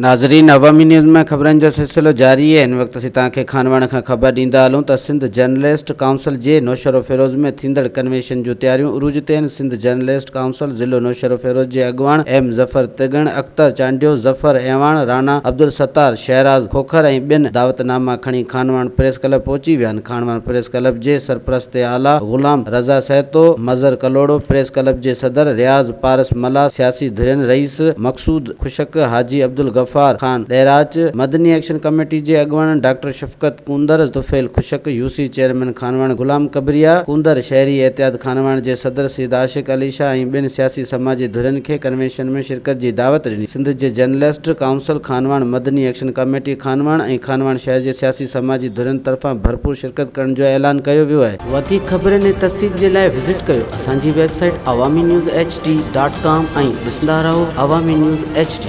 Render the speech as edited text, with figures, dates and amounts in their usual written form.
ناظرين عوامي نيوز ۾ خبرن جو سلسلو جاري آهي هن وقت اسين توهان کي خانواهڻ کان خبر ڏيندا هلون ته سنڌ جرنلسٽ ڪائونسل جي نوشهروفيروز ۾ ٿيندڙ ڪنوينشن جون تياريون عروج تي آهن سنڌ جرنلسٽ ڪائونسل ضلعو نوشهروفيروز جي اڳواڻ ايم ظفر تڳڻ، اختر چانڊيو، ظفر اعواڻ، راڻا عبدالستار، شهراز کوکر ۽ ٻين دعوت ناما کڻي خانواهڻ پريس ڪلب پهچي ويا آهن خانواهڻ پريس ڪلب جي سرپرست اعليٰ غلام رضا سهتو، مظهر ڪلهوڙو، پريس ڪلب جي صدر رياض پارس ملاح، سياسي ڌرين رئيس مقصود خشڪ، حاجي عبدالغفار خان ڏهراچ، مدني ايڪشن ڪميٽي جي اڳواڻن doctor Shafqat Kundar, Tufail Khushk, UC chairman Khanwahan Ghulam Kibria Kundar, شهري احتياط خانواهڻ جي صدر سيد عاشق علي شاهه ۽ ٻين سياسي سماجي ڌرين کي ڪنوينشن ۾ شرڪت جي دعوت ڏني. سنڌ جي journalist council Khanwahan, Madani action committee Khanwahan ۽ Khanwahan شهر جي سياسي سماجي ڌرين طرفان ڀرپور شرڪت ڪرڻ جو اعلان ڪيو ويو آهي. وڌيڪ خبرن ۽ تفصيل جي لاء وزٽ ڪيو اسان جي website Awami news H D dot com ۽ ڏسندا رهو عوامي نيوز ايڇ ڊي.